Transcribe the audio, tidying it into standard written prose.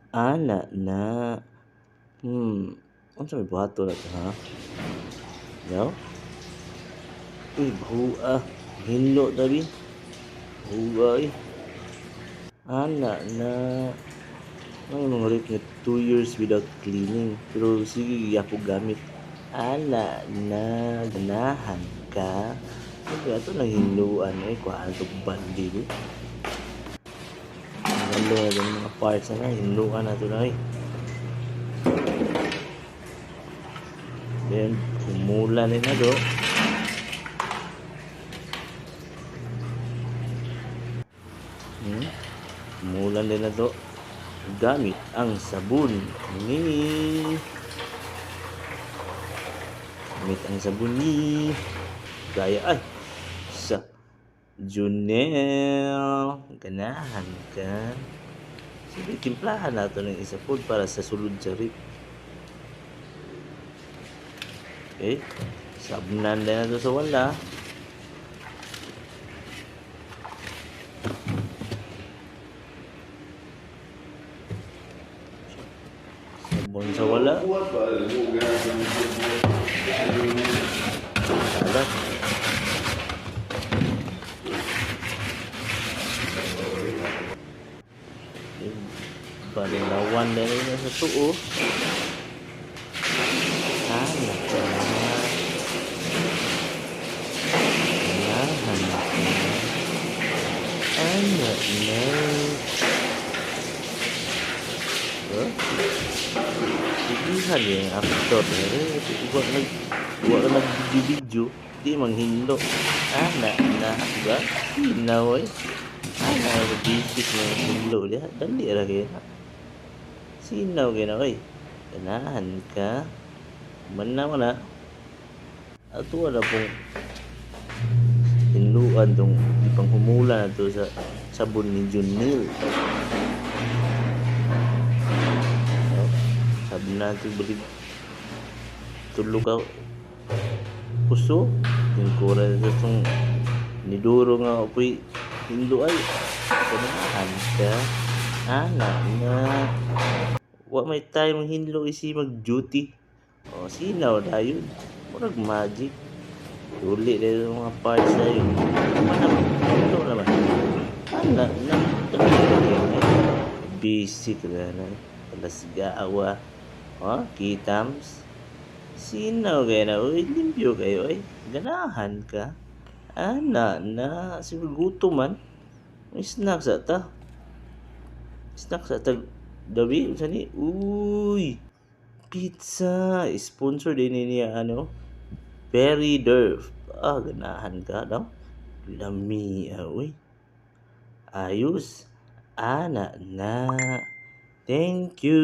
Ana na. Unsa may buhaton nato, ha? No? Uy, buha. Hinlo tabi. Buha eh. Ana na. May mga rep nga 2 years without cleaning. Pero sige, gyapon gamit. Ana na, ganahan ka. Sige, ato lang hinluan eh. Kuhaan ito balde eh. Hinlo na din mga parts na hinluan na ito na eh. Then, humulan na do. Humulan din na to. Gamit ang sabon ni. Gamit ang sabon ni. Gaya ay sa Junel. Ganahan ka. Sige, timplahan nato ng isa food para sa sulod sa rip. Okay. Sabnan din na to sa wala. Sabon sa wala. Wala. Balilawan na rin sa tuo. Anak ka. Ganahan ka. Anak na. Huh? Sigihan yung actor. Eh, wa ka nag-video-video. Di manghinlo. Anak na. Diba? Hinaw eh. Anak, basic na hinlo diha. Dali ra kayo na. Sinaw kayo na oy. Ganahan ka. Man na na. Ato wala pong hinluan tong ipanghumula na to sa sabon ni Junil. Oh, sabi natin balik tulo ka puso yung kura sa itong niduro nga apoy hinlo ay ganahan ka. Ana na, wa may time hinlo isi mag duty. O sinaw dayon, murag magic. Uli na yung mga parts na yun. Mana, hinlo naman. Ana na, basic na na. Alas gaawa. O, kitams. Sinaw kayo na. Uy, limpyo kayo. Ay, ganahan ka. Ana na. Siguro gutom man. May snacks ata. Snacks ata. Dabi, unsa ni? Uy! Pizza! Sponsor din niya, ano? Perry Durf. Ah, ganahan ka daw. Lami, ah, uy. Ayos. Ana na. Thank you.